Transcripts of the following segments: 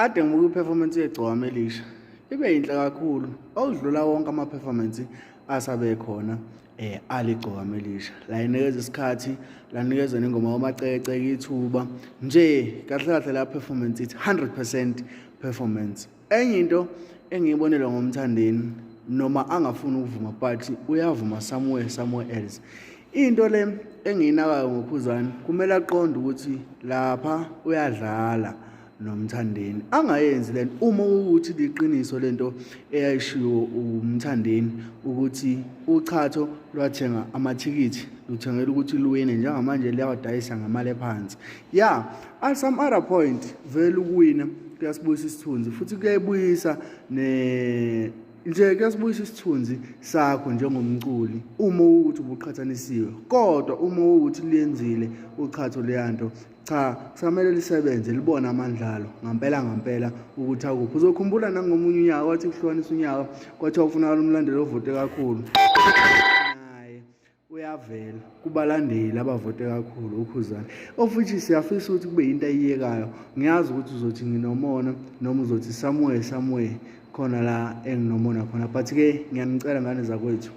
Ade ngibuka i-performance yeGcokama Elisha ibe yinhle kakhulu okudlula wonke ama-performance asabe khona aligcokama elisha layinikeza isikhathi lanikeza nengoma yomacekeceke ithuba nje kahle kahle la performance ithi 100% performance. Enye into engiyibonele ngoMthandeni noma angafuni ukuvuma but uyavuma somewhere somewhere else. Into le engiyinakayo ngoKhuzani kumele aqonde ukuthi lapha uyadlala noMthandeni angayenzi lento uma ukuthi liqiniso lento eyayishiwo uMthandeni ukuthi uchatho lwathenga amathikithi luthengela ukuthi luwine njengamanje liyawadayisa ngemali ephansi ya at some other point vele ukuwina kuyasibuyisa isithunzi futhi kuyayibuyisa ne nje kuyasibuyisa isithunzi sakho njengomculi uma ukuthi ubuqhathanisiwe kodwa uma ukuthi liyenzile uchatho leyanto cha kusamele lisebenze libone amandlalo ngampela ngampela ukuthi akuphi uzokhumbula nangomunye unyaka wathi kuhlukanisa unyaka kwathiwa kufunakala umlandeli ovote kakhulu naye uyavela kubalandeli abavote kakhulu uKhuzani of which siyafisa ukuthi kube yinto ayiyekayo ngiyazi ukuthi uzothi nginomona noma uzothi somewhere somewhere khona la enginomona khona but ke ngiyanicela ngane zakwethu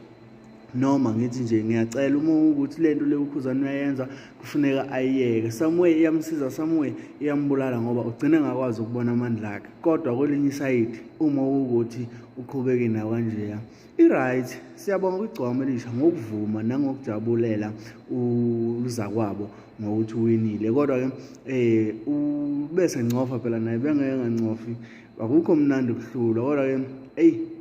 noma ngithi nje ngiyacela uma ukuthi lento le uKhuzani uyayenza kufuneka ayiyeke somewhere iyamsiza somewhere iyambulala ngoba ugcine ngakwazi ukubona amandla akhe kodwa kwelinye isayidi uma ukuthi uqhubeke nawo kanjeya I-right siyabonga kwigcwama elisha ngokuvuma nangokujabulela uzakwabo ngokuthi uwinile kodwa-ke um ubese ncofa phela naye bengeke ngancofi akukho mnandi ukuhlulwa kodwa-ke eyi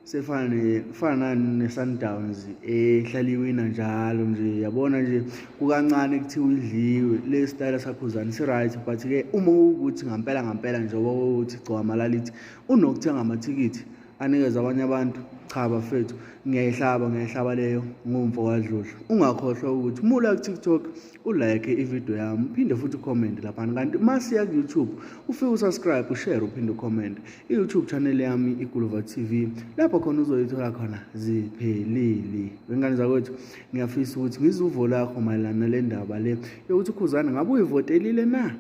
sefana fana ne-Sundowns ehlala iwina njalo nje yabona nje kukancane kuthiwa idliwe le style sakhuzani si-right but-ke uma ukuthi ngampela ngampela njengoba ukuthi gcwama lalithi unokuthenga amathikithi anikeze abanye abantu cha bafethu ngiyayihlaba ngiyayihlaba leyo ngumfo kaDludlu ungakhohlwa ukuthi uma ula ku-TikTok ulike ividiyo yami uphinde futhi ucomment laphana kanti uma siya ku-YouTube ufike usubscribe ushare uphinde ucomment i-YouTube channel yami iGuluva TV lapho khona uzoyithola khona ziphelile wengane zakwethu ngiyafisa ukuthi ngizwe uvo lakho mayelana nale ndaba le yokuthi uKhuzani ngabe uyivotelile na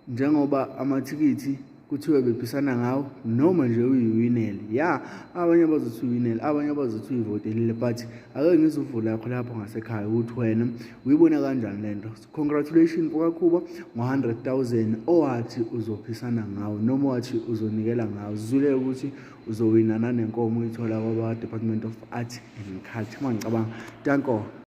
njengoba amathikithi kuthiwe bephisana ngawo noma nje uyiwinele ya abanye bazothi uyiwinele abanye bazothi uyivotelile but ake ngizwe uvo lakho lapho ngasekhaya ukuthi wena uyibona kanjani le nto congratulations mfokaKhuba ngo-100 000 owathi uzophisana ngawo noma owathi uzonikela ngawo zizwile ukuthi uzowina nanenkomo uyithola kwaba-Department of Art and Culture uma ngicabanga danko.